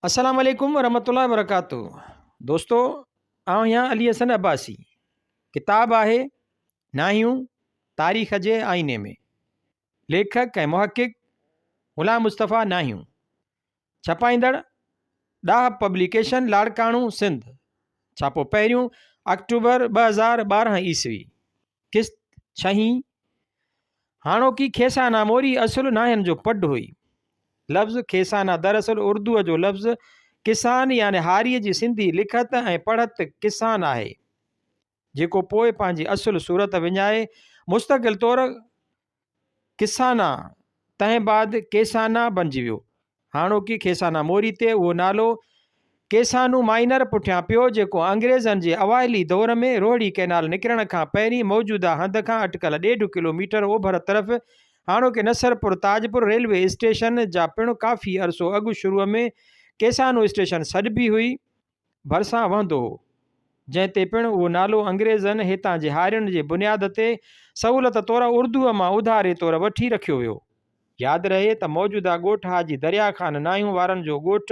السلام عليڪم ورحمة الله وبرڪاته دوستو آئون آهيان علي حسن عباسي ڪتاب آهي ناهيون تاريخ جي آئيني ۾ ليکڪ ۽ محقق غلام مصطفيٰ ناهيون ڇپائيندڙ ڏاهپ پبليڪيشن لاڙڪاڻو سنڌ ڇاپو پهريون آڪٽوبر 2012 عيسوي قسط ڇهين، هاڻوڪي کيسانا موري اصل ناهين جو پڊ هئي. لفظ کيسانا دراصل اردوء جو لفظ ڪسان يعني هاريء جي سنڌي لکت ۽ پڙهت ڪسان آهي، جيڪو پوء پنهنجي اصل صورت وڃائي مستقل طور ڪسانا تنهن بعد ڪيسانا بنجي ويو. هاڻوڪي کيسانا موري تي اهو نالو ڪيسانو مائنر پٺيان پيو جيڪو انگريزن جي اوائلي دور ۾ روهڙي ڪئنال نڪرڻ کان پهرين موجوده هنڌ کان اٽڪل ڏيڍ ڪلوميٽر اوڀر طرف هاڻوڪي نصرپور تاجپور ريلوي اسٽيشن جا پڻ ڪافي عرصو اڳ شروع ۾ ڪيسانو اسٽيشن سڏبي هئي ڀرسان وهندو هو، جنهن تي پڻ اهو نالو انگريزن هتان جي هارين جي بنياد تي سهولت طور اردوء مان اڌاري طور وٺي رکيو ويو. ياد رهي ته موجوده ڳوٺ حاجي دريا خان ناهيون وارن جو ڳوٺ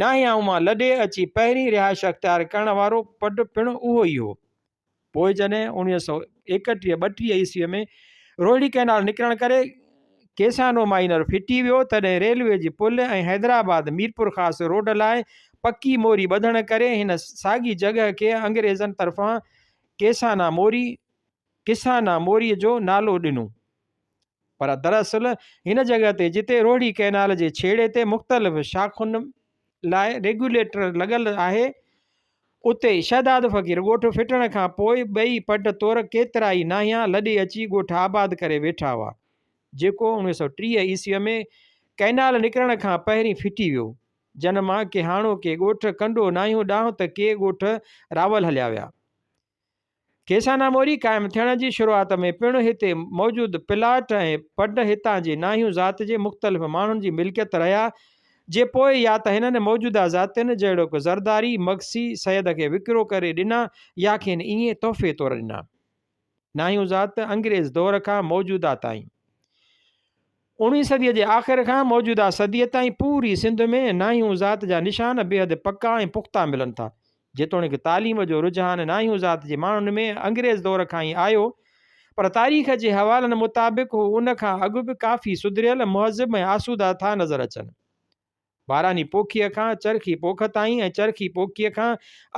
ناهيائون مان لڏي اچي پهرين رهائش اختيار ڪرڻ وارو پڊ پڻ اهو ئي هو. پوء جڏهن 1931 32 عيسويء ۾ روهڙي ڪئنال نڪرڻ ڪري ڪيسانو مائينر ڦٽي ويو، تڏهن ريلوي جي پل ۽ حيدرآباد ميرپورخاص روڊ لاء پڪي موري ٻڌڻ ڪري هن ساڳي جڳهه کي انگريزن طرفان ڪيسانا موري، Kisana Mori، جو نالو ڏنو. پر دراصل هن جڳهه تي جتي روهڙي ڪئنال جي ڇيڙي تي مختلف شاخن لاء ريگيوليٽر لڳل آهي اتي شهداد فقير ڳوٺ ڦٽڻ کان پوء ٻئي پڊ طور ڪيترائي ناهيان لڏي اچي ڳوٺ آباد ڪري ويٺا هئا جيڪو 1930 عيسوي ۾ ڪئنال نڪرڻ کان پهرين ڦٽي ويو جن مان ڪي هاڻوڪي ڳوٺ ڪنڊو ناهيون ڏانهن ته ڪي ڳوٺ راول هليا ويا. کيسانا موري قائم ٿيڻ جي شروعات ۾ پڻ هتي موجود پلاٽ ۽ پڊ هتان جي ناهيون ذات جي مختلف ماڻهن جي ملڪيت رهيا، جي پوء يا ته هنن موجوده ذاتين جهڙوڪ زرداري، مگسي، سيد کي وڪرو ڪري ڏنا يا کين ائين تحفي طور ڏنا. ناهيون ذات انگريز دور کان موجوده تائين. اوڻويهين صديء جي آخر کان موجوده صديء تائين پوري سنڌ ۾ ناهيون ذات جا نشان بيحد پڪا ۽ پختا ملن ٿا. جيتوڻيڪ تعليم جو رجحان ناهيون ذات جي ماڻهن ۾ انگريز دور کان ئي آيو، پر تاريخ جي حوالن مطابق هو ان کان اڳ به ڪافي سڌريل، مهذب ۽ آسودا ٿا نظر اچن. باراني پوکيء کان چرخي پوک تائين ۽ چرخي پوکيء کان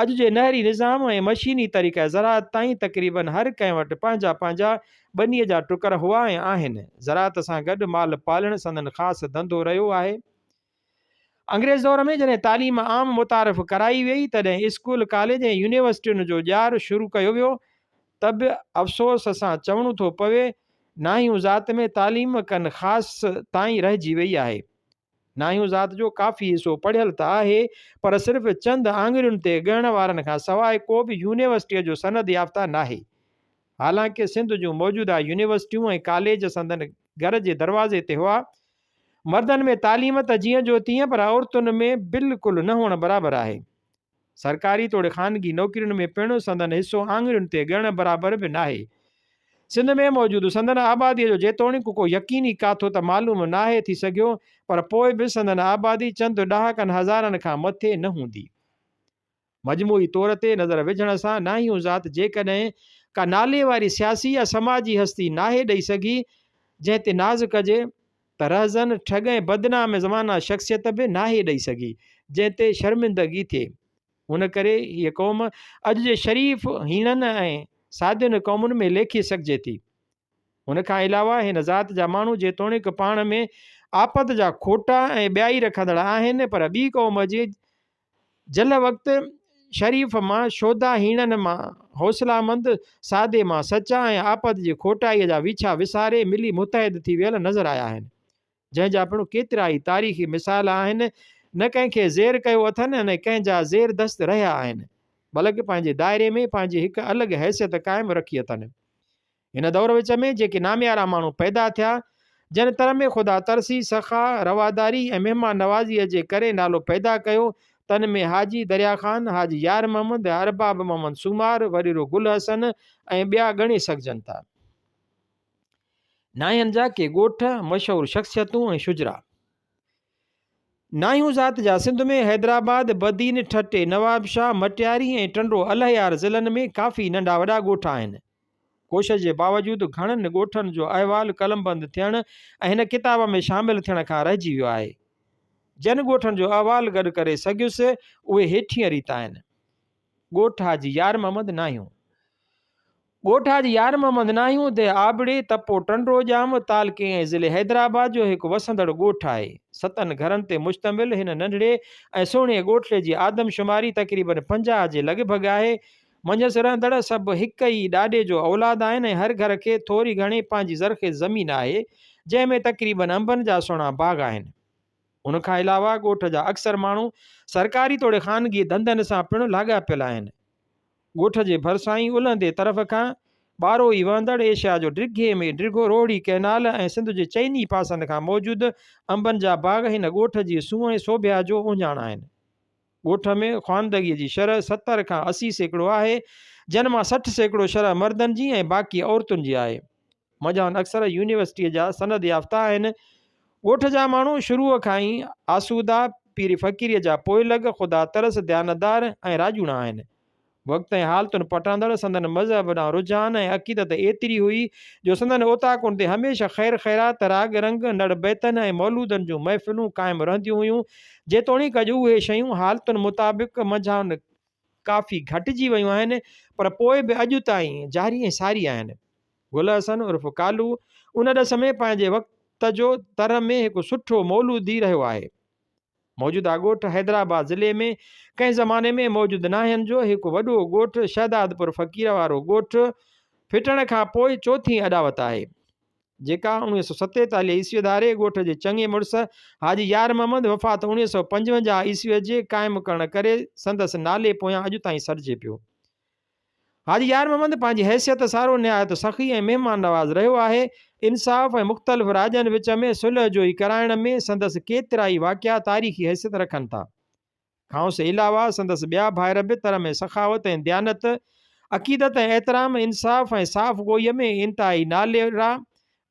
اڄ جي نهري نظام ۽ مشيني طريقه زراعت تائين تقريباً هر ڪنهن وٽ پنهنجا پنهنجا ٻنيء جا ٽڪر هئا ۽ آهن. زراعت سان گڏ مال پالڻ سندن خاص ڌنڌو رهيو آهي. انگريز دور ۾ جڏهن تعليم عام متعارف ڪرائي ويئي، تڏهن اسڪول، ڪاليج ۽ يونيورسٽين جو ڄار شروع ڪيو ويو ته به افسوس سان چوڻو ٿو پوي، ناهيون ذات ۾ تعليم ڪن خاص تائين رهجي ويئي آهي. ناهيون ذات جو ڪافي حصو پڙهيل ته آهي پر صرف چند آڱرين تي ڳڻڻ وارن کان سواء ڪو به يونيورسٽيء جو سند يافته ناهي. حالانڪه سنڌ جون موجوده يونيورسٽيون ۽ ڪاليج سندن گهر جي دروازي تي هئا. مردن ۾ تعليم ته جيئن جو تيئن پر عورتن ۾ بلڪل نه هئڻ برابر آهي. سرڪاري توڙي خانگي نوڪرين ۾ پڻ سندن حصو آڱرين تي ڳڻڻ برابر به ناهي. سنڌ ۾ موجود سندن آباديء جو جيتوڻيڪ ڪو يقيني ڪاٿو ته معلوم ناهي ٿي سگهيو پر پوء به سندن آبادي چند ڏهاڪن هزارن کان مٿي نه هوندي. مجموعي طور تي نظر وجهڻ سان ناهيون ذات جيڪڏهن ڪا نالي واري سياسي يا سماجي هستي ناهي ڏئي سگهي جنهن تي ناز ڪجي ته رهزن، ٺڳ ۽ بدنام زمانه شخصيت به ناهي ڏئي سگهي، جنهن تي شرمندگي ٿئي. ان ڪري هيء قوم اڄ جي شريف، هيڻن ۽ سادين قومن ۾ ليکي سگهجي ٿي. ان کان علاوه هن ذات جا ماڻهو جيتوڻيڪ پاڻ ۾ آپت جا کوٽا ۽ ٻيائي رکندڙ آهن، پر ٻي قوم جي جلهه وقت شريف مان شودا هيڻن مان حوصلامند، سادي مان سچا ۽ آپت جي کوٽائيء جا ويڇا وساري ملي متحد ٿي ويل نظر آيا آهن. جنهن جا پڻ ڪيترائي تاريخي مثال آهن. نه ڪنهن کي زير ڪيو اٿن ۽ نه ڪنهن جا زيردست رهيا آهن. بلڪ پنهنجي دائري ۾ پنهنجي هڪ الڳ حيثيت قائم رکي اٿن. هن دور وچ ۾ جيڪي ناميارا ماڻهو پيدا ٿيا، جن تر ۾ خدا ترسي، سخا، رواداري ۽ مهمان نوازيء جي ڪري نالو پيدا ڪيو، تن ۾ حاجي دريا خان، حاجي يار محمد، ارباب محمد سومار، وڏيرو گل حسن ۽ ٻيا ڳڻي سگهجن ٿا. ناهين جا ڪي ڳوٺ، مشهور شخصيتون ۽ شجرا. ناهيون ذات جا سنڌ ۾ حيدرآباد، بدين، ٺٽي، نوابشاهه، مٽياري ۽ ٽنڊو الهيار ضلعن ۾ ڪافي ننڍا وڏا ڳوٺ آهن. ڪوشش جي باوجود گهڻن ڳوٺن جو احوال قلمبند ٿيڻ ۽ هن ڪتاب ۾ شامل ٿيڻ کان رهجي ويو آهي. جن ڳوٺن جو احوال گڏ ڪري سگهيس، اهي هيٺينء ريت آهن. ڳوٺ حاجي يار محمد ناهيون. ڳوٺ حاجي يار محمد ناهيون ديهه آبڙي، تپو ٽنڊو ڄام، تعلقي ۽ ضلعي حيدرآباد جو هڪ وسندڙ ڳوٺ آهي. ستن گهرن تي مشتمل هن ننڍڙي ۽ سهڻي ڳوٺڙي جي آدمشماري تقريبن 50 جي لڳ ڀڳ آهي. منجهس رهندڙ سڀ هڪ ئي ڏاڏي جو اولاد آهن ۽ هر گهر کي ٿوري گهڻي پنهنجي زرخيز زمين آهي، جنهن ۾ تقريبن انبن جا سهڻا باغ آهن. ان کان علاوه ڳوٺ جا اڪثر ماڻهو سرڪاري توڙي خانگي ڌنڌن سان پڻ لاڳاپيل آهن. ڳوٺ جي ڀرسان ئي الهندي طرف کان ٻاروهي وهندڙ ايشيا جو ڊگهي ۾ ڊگهو روهڙي ڪئنال ۽ سنڌ جي چئني پاسن کان موجود انبن جا باغ هن ڳوٺ جي سونهن ۽ سوڀيا جو اهڃاڻ آهن. ڳوٺ ۾ خواندگيء جي شرح 70 کان 80% آهي، جن مان 60% شرح مردن جي ۽ باقي عورتن جي آهي. منجهائن اڪثر يونيورسٽيء جا سند يافته آهن. ڳوٺ جا ماڻهو شروع کان ئي آسودا، پيري فقيريء جا پوئلڳ، خدا ترس، ديانتدار ۽ راڄوڻا آهن. وقت ۽ حالتن پٽاندڙ سندن مذهب ڏانهن رجحان ۽ عقيدت ايتري هئي جو سندن اوطاقن تي هميشه خير خيرات، راڳ رنگ، نڙ بيتن ۽ مولودن جون محفلون قائم رهنديون هيون. جيتوڻيڪ اڄ اهي شيون حالتن مطابق منجهائن ڪافي گهٽجي ويون آهن پر پوء به اڄ تائين جاري ۽ ساري آهن. گل حسن عرف ڪالو ان ڏس ۾ پنهنجي وقت جو تر ۾ هڪ سٺو مولودي رهيو آهي. موجوده ڳوٺ حيدرآباد ضلعي ۾ ڪنهن زماني ۾ موجود ناهين جو هڪ وڏو ڳوٺ شهدادپور فقير وارو ڳوٺ ڦٽڻ کان پوء چوٿين اڏاوت آهي. جيڪا 1947 عيسويء ڌاري ڳوٺ جي چڱي مڙس حاجي يار محمد وفات 1955 عيسويء جي قائم ڪرڻ ڪري سندس نالي پويان اڄ تائين سڏجي پيو. حاجي يار محمد پنهنجي حيثيت سارو نهايت سخي ۽ مهمان نواز رهيو آهي. انصاف ۽ مختلف راڄن وچ ۾ صلح جوئي ڪرائڻ ۾ سندس ڪيترائي واقعا تاريخي حيثيت رکن ٿا. کانئس علاوه سندس ٻيا ڀائر به تر ۾ سخاوت ۽ ديانت، عقيدت ۽ احترام، انصاف ۽ صاف گوئيء ۾ انتهائي ناليرا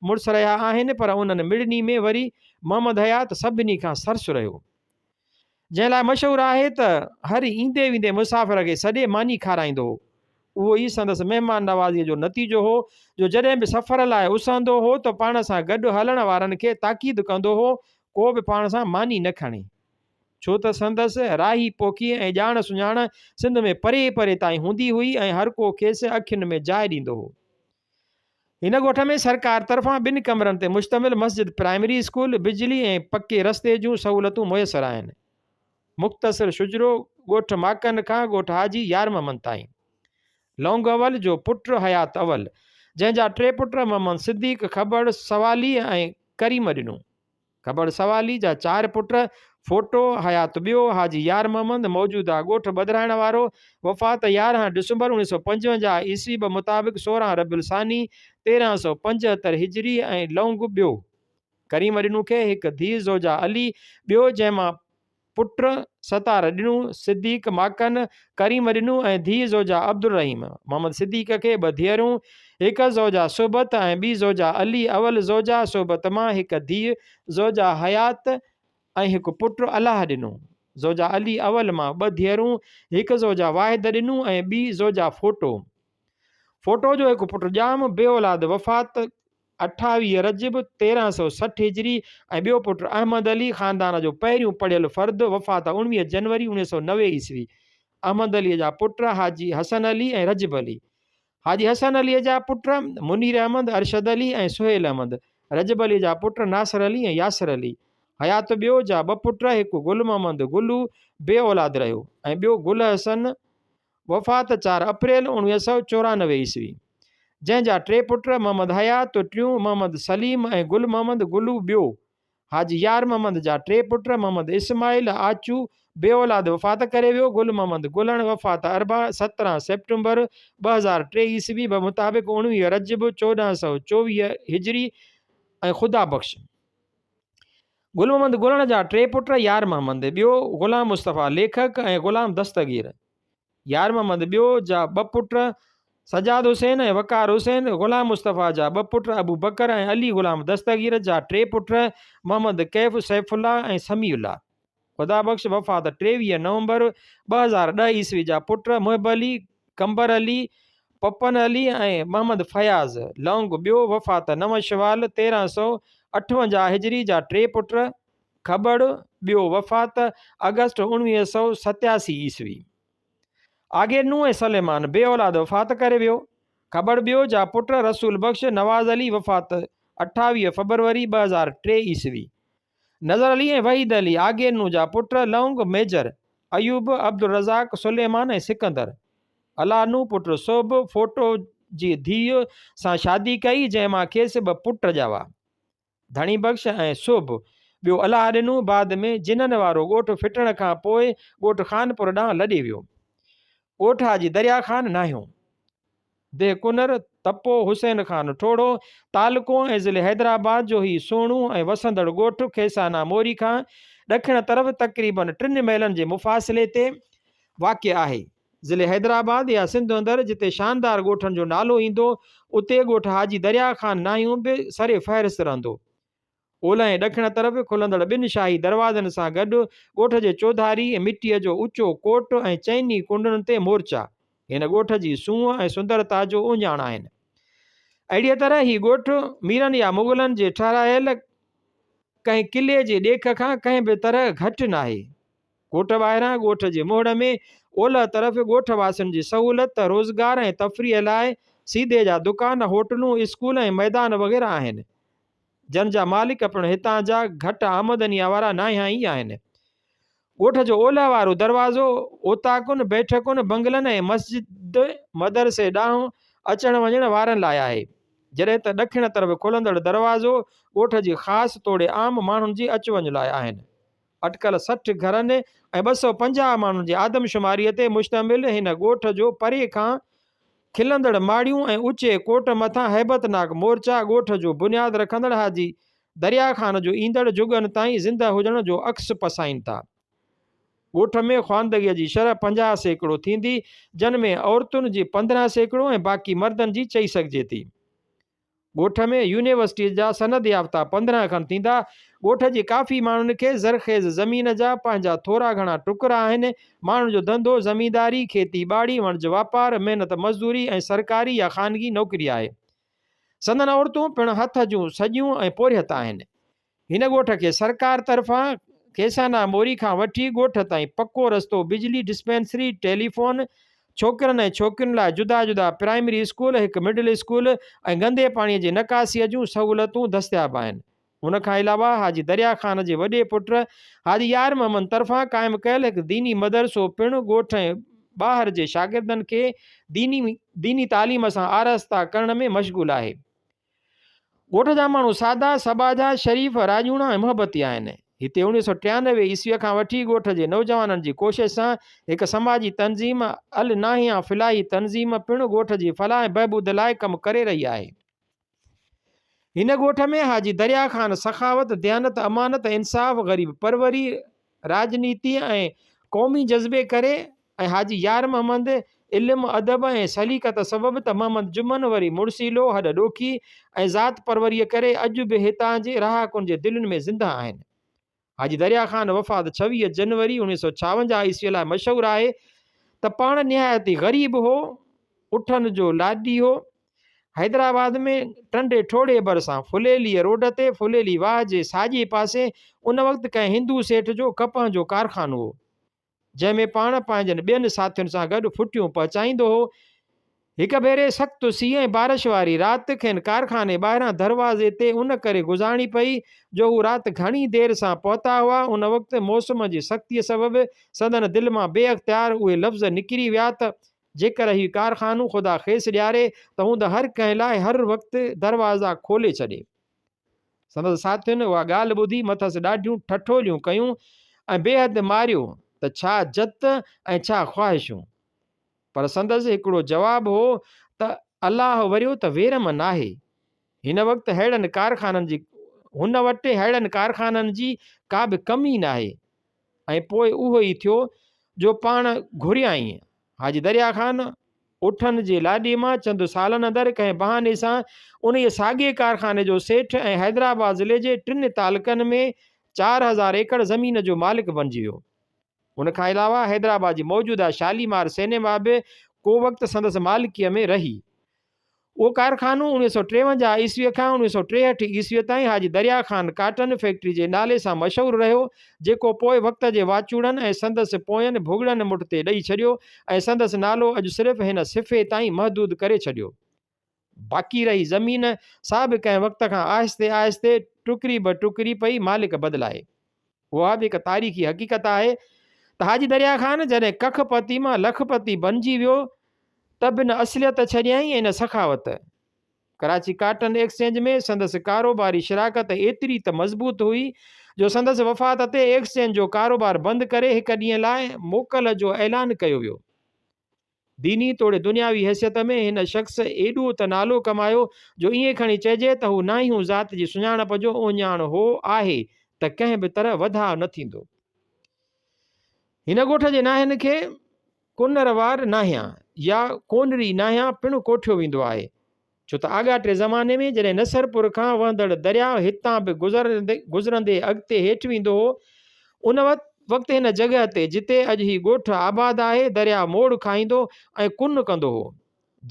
مڙس رهيا آهن، پر انهن مڙني ۾ وري محمد حيات سڀني کان سرس رهيو. جنهن لاء مشهور آهي ته هر ايندي ويندي مسافر کي سڏي ماني کارائيندو هو. اهو ئي سندس مهمان نوازيء جو نتيجو هو جو جڏهن به سفر لاء اسهندو هو ته پاڻ سان گڏ هلڻ وارن کي تاڪيد ڪندو هو، ڪو به پاڻ سان ماني نه کڻي. ڇو ته سندس راهي پوکي ۽ ڄاڻ سڃاڻ سنڌ ۾ پري پري تائين هوندي هئي ۽ هر ڪو کيس اکين ۾ جاء ڏيندو هو. هن ڳوٺ ۾ سرڪار طرفان ٻن ڪمرن تي مشتمل مسجد، پرائمري اسڪول، بجلي ۽ پڪي رستي جون سهولتون ميسر آهن. مختصر شجرو، ڳوٺ ماڪن کان ڳوٺ حاجي يار محمد تائين. لونگ اول جو پٽ حيات اول، جنهن جا ٽي پٽ محمد صديق، کٻڙ، سوالي ۽ ڪريم ڏنو. کٻڙ سوالي جا چار پٽ، ڦوٽو، حيات ٻيو، حاجي يار محمد، موجوده ڳوٺ ٻڌرائڻ وارو، وفات 11 ڊسمبر 1955 عيسوي بمطابق 16 ربيع الثاني 1375 هجري ۽ لونگ ٻيو. ڪريم ڏنو کي هڪ ڌيء زوجه علي ٻيو جنهن مان پٽ ستار ڏنو، صديق ماڪن، ڪريم ڏنو ۽ ڌيء زوجه عبدالرحيم. محمد صديق کي ٻه ڌيئرون، هڪ زوجه صحبت ۽ ٻي زوجه علي اول زوجه صحبت مان هڪ ڌيء زوجه حيات ۽ هڪ پٽ الله ڏنو. زوجه علي اول مان ٻه ڌيئرون، هڪ زوجه واحد ڏنو ۽ ٻي زوجه ڦوٽو. ڦوٽو جو هڪ پٽ ڄام، بي اولاد وفات 28 رجب 1360 هجري ۽ ٻيو پٽ احمد علي خاندان جو پهريون پڙهيل فرد، وفات 19 جنوري 1990 عيسوي. احمد عليء جا پٽ حاجي حسن علي ۽ رجب علي. حاجي حسن عليء جا پٽ منير احمد، ارشد علي ۽ سهيل احمد. رجب عليء جا پٽ ناصر علي ۽ ياسر علي. حيات ٻيو جا ٻه پٽ هڪ گل محمد گلو بي اولاد رهيو ۽ ٻيو گل حسن وفات چار اپريل 1994 عيسوي، جنهن جا ٽي پٽ محمد حيات، ٽيون، محمد سليم ۽ گل محمد گلو، ٻيو، حاجي يار محمد جا ٽي پٽ محمد اسماعيل، آچو، بي اولاد وفات ڪري ويو، گل محمد گلڻ وفات اربع، 17 سيپٽمبر 2003 عيسوي بمطابق 19 رجب 1424 هجري ۽ خدا بخش. گل محمد گلڻ جا ٽي پٽ يار محمد، ٻيو، غلام مصطفيٰ، ليکڪ، ۽ غلام دستگير. يار محمد، ٻيو، جا ٻه پٽ سجاد حسين ۽ وقار حسين، غلام مصطفيٰ جا ٻه پٽ ابوبڪر ۽ علي غلام دستگير جا ٽي پٽ محمد ڪيف، سيف الله ۽ سميع الله. خدا بخش وفات 23 نومبر 2010 عيسوي جا پٽ محب علي، قمبر علي، پپن علي ۽ محمد فياض لونگ ٻيو وفات 9 شوال 1358 هجري جا ٽي پٽ، کٻڙ ٻيو وفات آگسٽ 1987 عيسوي. آگي نوح ۽ سليمان بي اولاد وفات ڪري ويو. کٻڙ ٻيو جا پٽ رسول بخش، نواز علي وفات 28 فبروري 2003 عيسوي. نظر علي ۽ وحيد علي آگي نوح جا پٽ لونگ، ميجر، ايوب، عبدالرزاق، سليمان ۽ سڪندر. الله نوح پٽ صوب فوٽو جي ڌيء سان شادي ڪئي جنهن مان کيس ٻه پٽ ڄاوا. ڌڻي بخش ۽ سوڀ، ٻيو الهه ڏنو بعد ۾ جنن وارو ڳوٺ ڦٽڻ کان پوء ڳوٺ خانپور ڏانهن لڏي ويو. ڳوٺ حاجي دريا خان ناهيون. ديهه ڪنر، تپو حسين خان ٺوڙهو، تعلقو ۽ ضلعي حيدرآباد جو هي سهڻو ۽ وسندڙ ڳوٺ کيسانا موري کان ڏکڻ طرف تقريباً ٽن ميلن جي مفاصلي تي واقع آهي. ضلعي حيدرآباد يا سنڌ اندر جتي شاندار ڳوٺن جو نالو ايندو، اتي ڳوٺ حاجي دريا خان ناهيون به سر فهرست رهندو. اولهه ۽ ڏکڻ طرف کلندڙ ٻن شاهي دروازن سان گڏ ڳوٺ جي چوڌاري مٽيء جو اوچو ڪوٽ ۽ چئني ڪنڊن تي مورچا هن ڳوٺ جي سونهن ۽ سندرتا جو اهڃاڻ آهن. اهڙيء طرح هي ڳوٺ ميرن يا مغلن جي ٺهرايل ڪنهن قلعي جي ڏيک کان ڪنهن به طرح گهٽ ناهي. ڳوٺ ٻاهران ڳوٺ جي مهڙ ۾ اولهه طرف ڳوٺ واسين جي سهولت، روزگار ۽ تفريح لاء سيڌي جا دڪان، هوٽلون، اسڪول ۽ ميدان وغيره آهن، جن جا مالڪ پڻ هتان جا گهٽ آمدنيء وارا ناهيان ئي آهن. ڳوٺ جو اولهه وارو دروازو اوطاقن، بيٺڪن، بنگلن ۽ مسجد مدرسي ڏانهن اچڻ وڃڻ وارن لاء آهي، جڏهن ته ڏکڻ طرف کلندڙ دروازو ڳوٺ جي خاص توڙي عام ماڻهن جي اچ وڃ لاء آهن. اٽڪل 60 گهرن ۽ 250 ماڻهن جي آدمشماريء تي مشتمل هن ڳوٺ جو پري کان کلندڙ ماڙيون ۽ اوچي ڪوٽ مٿان هيبتناڪ مورچا ڳوٺ جو بنياد رکندڙ حاجي دريا خان جو ايندڙ جڳن تائين زنده هجڻ جو عڪس پسائين ٿا. ڳوٺ ۾ خواندگيء جي شرح 50% ٿيندي، جن ۾ عورتن جي 15% ۽ باقي مردن جي چئي سگهجي ٿي. ڳوٺ ۾ يونيورسٽيء جا سند يافته 15 کن ٿيندا. ڳوٺ جي ڪافي ماڻهن کي زرخيز زمين جا پنهنجا ٿورا گهڻا ٽڪرا آهن. ماڻهن جو ڌنڌو زمينداري، کيتي ٻاڙي، وڻج واپار، محنت مزدوري ۽ سرڪاري يا خانگي نوڪري آهي. سندن عورتون پڻ هٿ جون سڄيون ۽ پورهيت آهن. هن ڳوٺ کي سرڪار طرفان کيسانا موري کان وٺي ڳوٺ تائين پڪو رستو، بجلي، ڊسپينسري، ٽيليفون، ڇوڪرن ۽ ڇوڪرين لاء جدا جدا پرائمري اسڪول، هڪ مڊل اسڪول ۽ گندي پاڻي جي نڪاسيء جون سهولتون دستياب آهن. ان کان علاوه حاجي دريا خان جي وڏي پٽ حاجي يار محمد طرفان قائم ڪيل هڪ ديني مدرسو پڻ ڳوٺ ۽ ٻاهر جي شاگردن کي ديني تعليم سان آراسته ڪرڻ ۾ مشغول آهي. ڳوٺ جا ماڻهو سادا، سٻاجها، شريف، راڄوڻا ۽ محبتي آهن. هتي 1993 عيسويء کان وٺي ڳوٺ جي نوجوانن جي ڪوشش سان هڪ سماجي تنظيم الناهيان فلاحي تنظيم پڻ ڳوٺ جي فلاح ۽ بهبود لاء ڪم ڪري رهي آهي. هن ڳوٺ ۾ حاجي دريا خان سخاوت، ديانت، امانت، انصاف، غريب پروري، راڄنيتي ۽ قومي جذبي ڪري ۽ حاجي يار محمد علم، ادب ۽ سليقت سبب ته محمد جمن وري مڙسيلو، هڏ ڏوکي ۽ ذات پروريء ڪري اڄ به هتان جي رهاڪن جي دلين ۾ زنده آهن. حاجي دريا خان وفات 26 جنوري 1956 عيسويء لاء مشهور آهي ته پاڻ نهايت ئي غريب هو، اٺن جو لاڏي هو. حيدرآباد ۾ ٽنڊي ٺوڙهي ڀرسان ڦليليء روڊ تي ڦليلي واهه جي ساڄي پاسي ان وقت ڪنهن هندو سيٺ جو ڪپهه جو ڪارخانو هو، جنهن ۾ پاڻ پنهنجن ٻين ساٿين سان گڏ ڦٽيون پهچائيندو هو. هڪ ڀيري سخت سيء ۽ بارش واري رات کين ڪارخاني ٻاهران دروازي تي ان ڪري گذارڻي پئي جو هو رات گهڻي دير سان پهتا هئا. ان وقت موسم جي سختيء سبب سندن دل مان بي اختيار اهي لفظ نڪري ويا ته جيڪر هي ڪارخانو خدا کيس ڏياري ته هوند هر ڪنهن لاء هر وقت دروازا کولي ڇڏي. سندس ساٿين اها ڳالهه ٻڌي مٿس ڏاڍيون ٺٺوليون ڪيون ۽ بيحد ماريو ته ڇا جت ۽ ڇا خواهشون. پر سندس هڪڙو جواب هو ته الله وريو ته ويرم ناهي. هن وقت ههڙن ڪارخانن جي هن وٽ ههڙن ڪارخانن جي ڪا به ڪمي ناهي. ۽ پوء اهو ئي ٿيو جو پاڻ گهريائين. حاجي دريا خان اٺن جي لاڏي مان چند سالن اندر ڪنهن بهاني سان انهيء ساڳئي ڪارخاني جو سيٺ ۽ حيدرآباد ضلعي جي ٽن تعلقن ۾ 4000 ايڪڙ زمين جو مالڪ بڻجي ويو. ان کان علاوه حيدرآباد جي موجوده شاليمار سئنيما به ڪو وقت سندس مالڪيء ۾ رهي. اهو ڪارخانو 1953 عيسويء کان 1963 عيسويء تائين حاجي دريا خان ڪاٽن فيڪٽري جي نالي سان مشهور رهيو، جيڪو پوء وقت جي واچوڙن ۽ سندس پوين ڀڳڙن مٺ تي ڏئي ڇڏيو ۽ سندس نالو اڄ صرف هن صفحي تائين محدود ڪري ڇڏيو. باقي رهي زمين، سا به ڪنهن وقت کان آهستي آهستي ٽڪري به ٽڪري پئي مالڪ بدلائي. اها به هڪ تاريخي حقيقت آهي ته حاجي دريا خان جڏهن ڪک پتي مان لک پتي بنجي ويو ته به نه اصليت ڇڏيائين ۽ نه سخاوت. ڪراچي ڪاٽن ايڪسچينج ۾ سندس ڪاروباري شراڪت ايتري ته مضبوط هئي جو سندس وفات تي ايڪسچينج جو ڪاروبار بند ڪري هڪ ڏينهن لاء موڪل جو اعلان ڪيو ويو. ديني توڙي دنياوي حيثيت ۾ هن شخص ايڏو ته نالو ڪمايو جو ائين کڻي چئجي ته هو ناهيون ذات جي سڃاڻپ جو اهڃاڻ هو آهي ته ڪنهن به طرح وڌاء نه ٿيندو. هن ڳوٺ جي ناهين کي ڪنر وار ناهيان يا ڪونري ناهيان پڻ ڪوٺيو ويندو آهي. ڇو ته آڳاٽي زماني ۾ جڏهن نصرپور کان وهندڙ درياء هتان به گذرندي اڳتي هيٺ ويندو هو، ان وقت هن جڳهه تي جتي اڄ هي ڳوٺ آباد آهي، درياء موڙ کائيندو ۽ ڪن ڪندو هو،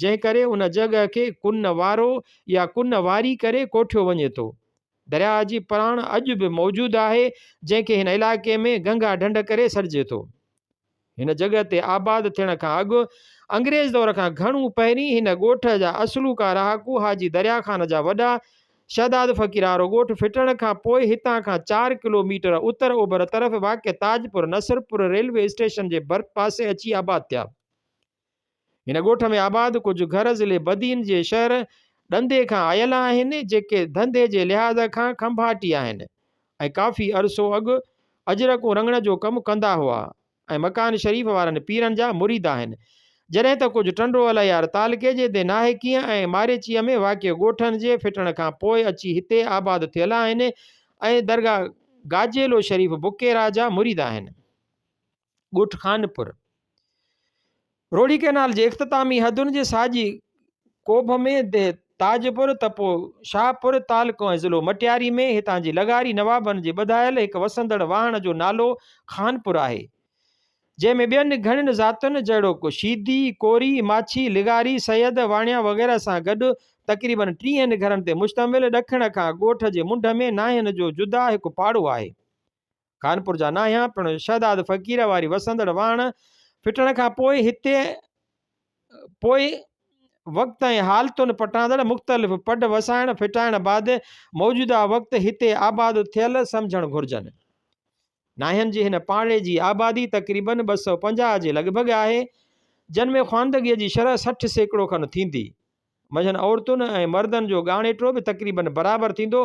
جنهن ڪري ان جڳهه کي ڪن وارو يا ڪن واري ڪري ڪوٺيو وڃي ٿو. درياء جي پراڻ اڄ به موجود آهي، جنهن کي هن علائقي ۾ گنگا ڍنڍ ڪري سڏجي ٿو. هن جڳهه تي آباد ٿيڻ کان اڳ انگريز دور کان گهڻو پهرين هن ڳوٺ جا اصلوڪا رهاڪو حاجي دريا خان جا وڏا شهداد فقير وارو ڳوٺ ڦٽڻ کان پوء هتان کان چار ڪلو ميٽر اتر اوڀر طرف واقع تاجپور نصرپور ريلوي اسٽيشن جي ڀرپاسي اچي آباد ٿيا. هن ڳوٺ ۾ آباد ڪجهه گهر ضلعي بدين جي شهر ڏندي کان آيل آهن، جيڪي ڌنڌي جي لحاظ کان کنڀاٽي آهن ۽ ڪافي عرصو اڳ اجرڪون رڱڻ جو ڪم ڪندا هئا ۽ مڪان شريف وارن پيرن جا مريد آهن. جڏهن ته ڪجهه ٽنڊو الهيار تعلقي جي ديهه ناهڪيء ۽ ماريچيء ۾ واقع ڳوٺن جي ڦٽڻ کان پوء اچي هتي آباد ٿيل آهن ۽ درگاهه گاجيلو شريف بڪيرا جا مريد آهن. ڳوٺ خانپور، روهڙي ڪئنال جي اختتامي حدن جي ساڄي ڪوڀ ۾ ديهه تاجپور، تپو شاهپور، تعلقو ۽ ضلعو مٽياري ۾ هتان جي لغاري نوابن جي ٻڌايل هڪ وسندڙ واهڻ جو نالو خانپور آهي، جنهن ۾ ٻين گهڻين ذاتين جهڙوڪ شيدي، ڪوري، ماڇي، لغاري، سيد، واڻيا وغيره سان گڏ تقريبن ٽيهن گهرن تي مشتمل ڏکڻ کان ڳوٺ جي منڍ ۾ ناهين جو جدا هڪ پاڙو آهي. خانپور جا ناهيان پڻ شهداد فقير واري وسندڙ واهڻ ڦٽڻ کان پوء هتي پوء وقت ۽ حالتن پٽاندڙ مختلف پڊ وسائڻ ڦٽائڻ بعد موجوده وقت هتي آباد ٿيل سمجهڻ گهرجن. ناهين جي هن پاڙي جي آبادي تقريبن 250 جي لڳ ڀڳ آهي جن ۾ خواندگي جي شرح 60% کن ٿيندي. منجهن عورتن ۽ مردن جو ڳاڻيٽو به تقريباً برابر ٿيندو.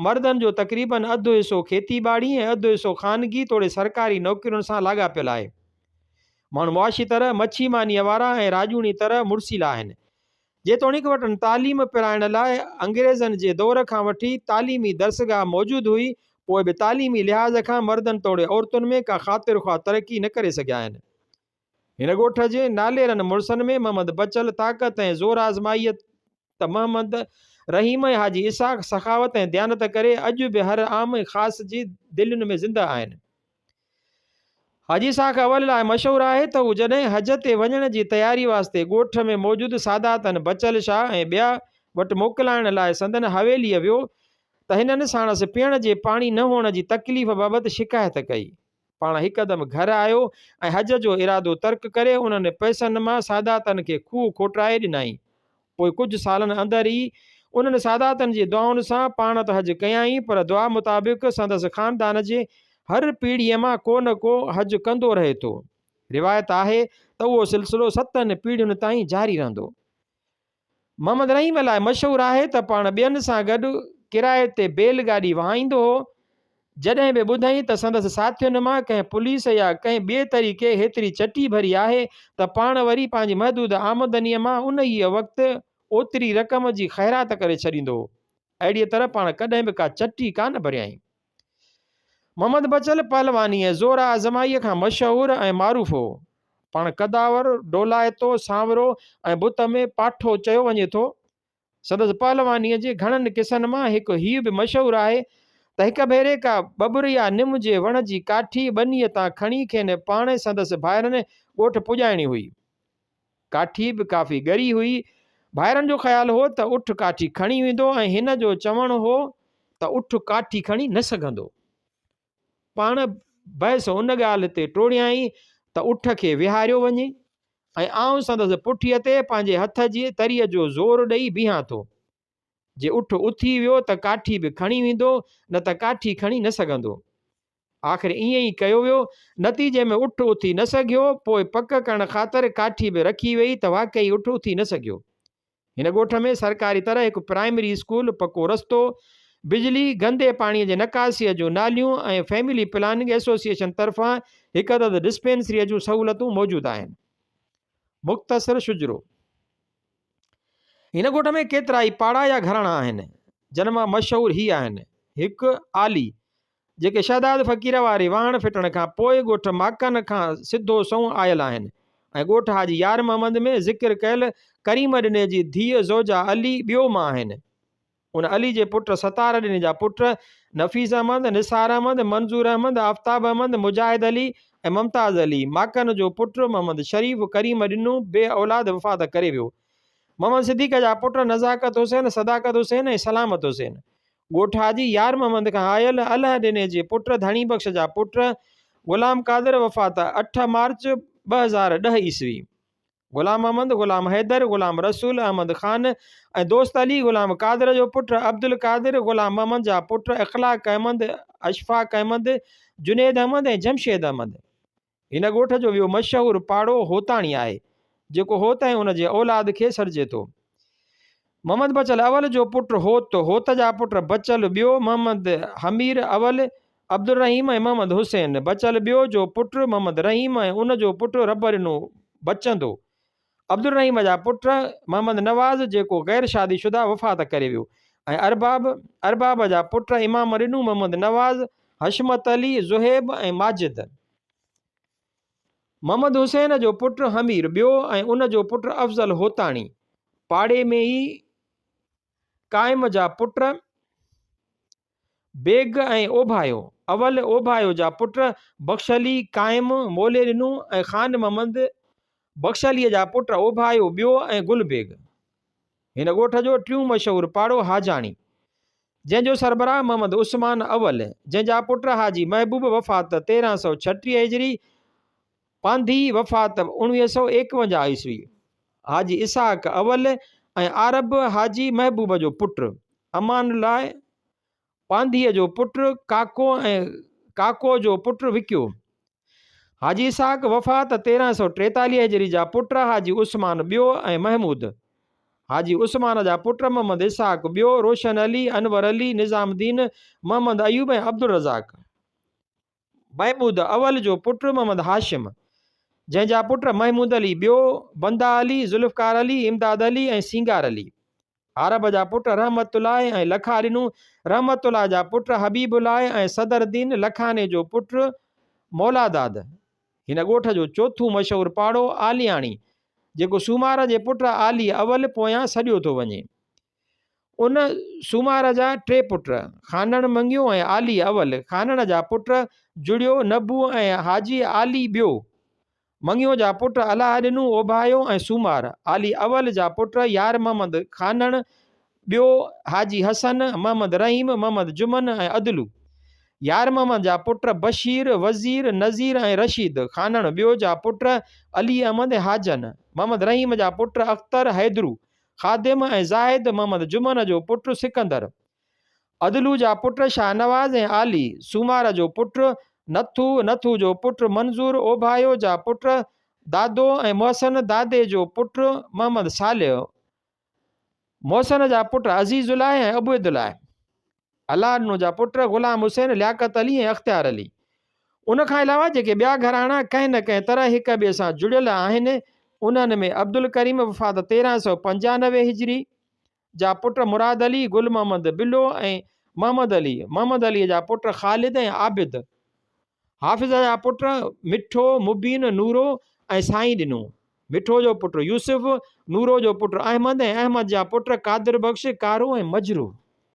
مردن جو تقريباً اڌ حصو کيتي ٻاڙي ۽ اڌ حصو خانگي توڙي سرڪاري نوڪرين سان لاڳاپيل آهي. ماڻهو معاشي طرح مڇي مانيء وارا ۽ راڄوڻي طرح مڙسيلا آهن. جيتوڻيڪ وٽن تعليم پرائڻ لاء انگريزن جي دور کان وٺي تعليمي درسگاهه موجود هئي، پوء به تعليمي لحاظ کان مردن توڙي عورتن ۾ ڪا خاطر خواهه ترقي نه ڪري سگهيا آهن. هن ڳوٺ جي ناليرن مڙسن ۾ محمد بچل طاقت ۽ زور آزمائيء ته محمد رحيم ۽ حاجي اسحاق سخاوت ۽ ديانت ڪري اڄ به هر عام ۽ خاص جي دلين ۾ زنده آهن. حاجي اسحاق اول لاء مشهور آهي ته هو جڏهن حج تي وڃڻ جي تياري واسطي ڳوٺ ۾ موجود ساداتن بچل شاهه ۽ ٻيا وٽ موڪلائڻ لاء سندن حويليء ويو ته هنن ساڻس پيئڻ جي پاڻي نه هئڻ جي تڪليف بابت شڪايت ڪئي. پاڻ هڪدم گهر آيو ۽ حج جو ارادو ترڪ ڪري انهن پئسن مان ساداتن کي کوهه کوٽرائي ڏنائين. پوء ڪجهه سالن اندر ئي انهن ساداتن جي دعائن سان پاڻ ته حج ڪيائين پر دعا مطابق سندس خاندان جي هر پيڙهيء مان ڪو نه ڪو حج ڪندو رهي ٿو. روايت آهي ته اهو سلسلو ستن پيڙهين تائين جاري رهندو. محمد رحيم لاء مشهور آهي ته پاڻ ٻين سان گڏ ڪرائي تي بيل گاڏي وهائيندو هو. جڏهن به ٻڌائين ته سندس ساٿين مان ڪنهن پوليس يا ڪنهن ٻئي طريقي هيتري چٽي ڀري آهي ته پاڻ وري پنهنجي محدود آمدنيء مان انهيء وقت اوتري رقم جي خيرات ڪري ڇڏيندو هو. اهڙيء طرح پاڻ ڪڏهن به ڪا چٽي ڪانه ڀريائين. محمد بچل پهلواني ۽ زور آزمائيء کان مشهور ۽ معروف هو. پاڻ قداور، ڊولائتو، سانورو ۽ بت ۾ پاٺو چيو وڃي ٿو. سندس پهلوانيء جي گهڻن قصن مان هڪ هيء به مشهور آهي ته هڪ ڀيري ڪا ٻٻر يا نم جي وڻ جي ڪاٺي ٻنيء تان کڻي کين پاڻ ۽ سندس ڀائرن ڳوٺ پڄائڻي هئي. ڪاٺي به ڪافي ڳري هئي. ڀائرن جو خيال هو ته اٺ ڪاٺي کڻي ويندو ۽ هن جو چوڻ هو ته اٺ ڪاٺي کڻي نه سگهندو. پاڻ بحث ان ڳالهه تي ٽوڙيائين ته اٺ کي ويهاريو وڃي ۽ آئون سندس پٺيء تي پنهنجي هٿ جي تريء جو زور ڏئي بيهان ٿو. جي اٺ اٿي ويو ته ڪاٺي به کڻي ويندو، نه ته ڪاٺي کڻي نه سگهندو. آخر ائين ئي ڪيو ويو. نتيجي ۾ اٺ اٿي نه سگهيو. پوء پڪ ڪرڻ خاطر ڪاٺي به رکي ويئي ته واقعي اٺ اٿي نه سگهيو. هن ڳوٺ ۾ سرڪاري طرح هڪ پرائمري اسڪول، پڪو رستو، بجلي، گندي پاڻيء جي نڪاسيء جون ناليون ۽ فيملي پلاننگ ايسوسيئيشن طرفان هڪ عدد ڊسپينسريء جون سهولتون موجود آهن. مختصر شجرو. هن ڳوٺ ۾ ڪيترائي پاڙا يا گهراڻا آهن، جن مان مشهور هي آهن، هڪ، عالي، جيڪي شهداد فقير واري واهڻ ڦٽڻ کان پوء ڳوٺ ماڪن کان سڌو سنئون آيل آهن ۽ ڳوٺ حاجي يار محمد ۾ ذڪر ڪيل ڪريم ڏني جي ڌيء زوجه علي ٻيو مان آهن. ان علي جي پٽ ستار ڏني جا پٽ نفيس احمد، نثار احمد، منظور احمد، آفتاب احمد، مجاهد علي ۽ ممتاز علي، ماڪن جو پٽ محمد شريف ڪريم ڏنو بي اولاد وفات ڪري ويو. محمد صديق جا پٽ نزاڪت حسين، صداقت حسين ۽ سلامت حسين. ڳوٺ حاجي يار محمد کان آيل الهه ڏني جي پٽ ڌڻي بخش جا پٽ غلام قادر وفات 8 مارچ 2010 عيسوي. غلام محمد، غلام حيدر، غلام رسول، احمد خان ۽ دوست علي، غلام قادر جو پٽ عبدالقادر، غلام محمد جا پٽ اخلاق احمد، اشفاق احمد، جنيد احمد ۽ جمشيد احمد. هن ڳوٺ جو ٻيو مشهور پاڙو هوتاڻي آهي، جيڪو هوت ۽ ان جي اولاد کي سڏجي ٿو. محمد بچل اول جو پٽ هوت، هوت جا پٽ بچل ٻيو، محمد حمير اول، عبدالرحيم ۽ محمد حسين، بچل ٻيو جو پٽ محمد رحيم ۽ ان جو پٽ رب ڏنو بچندو، عبدالرحيم جا پٽ محمد نواز جيڪو غير شادي شده وفات ڪري ويو ۽ ارباب، ارباب جا پٽ امام ڏنو محمد نواز، حشمت علي، زهيب ۽ ماجد. محمد حسين جو پٽ حمير ٻيو ۽ ان جو پٽ افضل هوتاڻي، پاڙي ۾ ئي قائم جا پٽ بيگ ۽ اوڀايو، اول اوڀايو جا پٽ بخش علي، قائم، مولي ڏنو ۽ خان محمد بخش عليء جا پٽ اوڀايو ٻيو ۽ گل بيگ. هن ڳوٺ جو ٽيون مشهور پاڙو حاجاڻي، جنهن جو سربراهه محمد عثمان اول، جنهن جا پٽ حاجي محبوب وفات 1336 هجري، پانڌي وفات 1951 عيسوي، حاجي اسحاق اول ۽ عارب حاجي محبوب جو پٽ امان الله پانڌيء جو پٽ ڪاڪو ۽ ڪاڪو جو پٽ وڪيو. حاجي اسحاق وفات 1343 هجري جا پٽ حاجي عثمان ٻيو ۽ محمود. حاجي عثمان جا پٽ محمد اسحاق ٻيو، روشن علي، انور علي، نظام الدين، محمد ايوب ۽ عبدالرزاق. محمود اول جو پٽ محمد هاشم، جنهن جا پٽ محمود علي ٻيو، بنده علي، ذوالفقار علي، امداد علي ۽ سينگار علي. عرب جا پٽ رحمت الله ۽ لکا ڏنو، رحمت الله جا پٽ حبيب الله ۽ صدر الدين لکاني جو پٽ مولاداد. هن ڳوٺ جو چوٿون مشهور پاڙو عالياڻي، جيڪو سومار جي پٽ عالي اول پويان سڏيو ٿو وڃي. ان سومار جا ٽي پٽ، خانڻ مڱيو ۽ عالي اول، خانڻ جا پٽ جڙيو، نبو ۽ حاجي عالي ٻيو. مڱيو جا پٽ الهه ڏنو اوڀايو ۽ سومار، عالي اول جا پٽ يار محمد خانڻ، ٻيو حاجي حسن، محمد رحيم، محمد جمن ۽ عدلو. يار محمد جا پٽ بشير، وزير، نذير ۽ رشيد، خانڻ ٻيو جا پٽ علي احمد ۽ حاجن، محمد رحيم جا پٽ اختر، حيدرو، خادم ۽ زاهد، محمد جمن جو پٽ سڪندر. عدلو جا پٽ شاهنواز ۽ عالي، سومار جو پٽ نٿو، نٿو جو پٽ منظور، اوڀايو جا پٽ دادو ۽ محسن، دادي جو پٽ محمد صالح، محسن جا پٽ عزيز الله ۽ عبيدالله، الله ڏنو جا پٽ غلام حسين، لياقت علي ۽ اختيار علي. ان کان علاوه جيڪي ٻيا گهراڻا ڪنهن نه ڪنهن طرح هڪ ٻئي سان جڙيل آهن، انهن ۾ عبدالڪريم وفات 1395 هجري، جا پٽ مراد علي، گل محمد بلو ۽ محمد علي، محمد علي جا پٽ خالد ۽ عابد، حافظ جا پٽ مٺو، مبين، نورو ۽ سائين ڏنو، مٺو جو پٽ يوسف، نورو جو پٽ احمد ۽ احمد جا پٽ قادر بخش، ڪارو ۽ مجروح.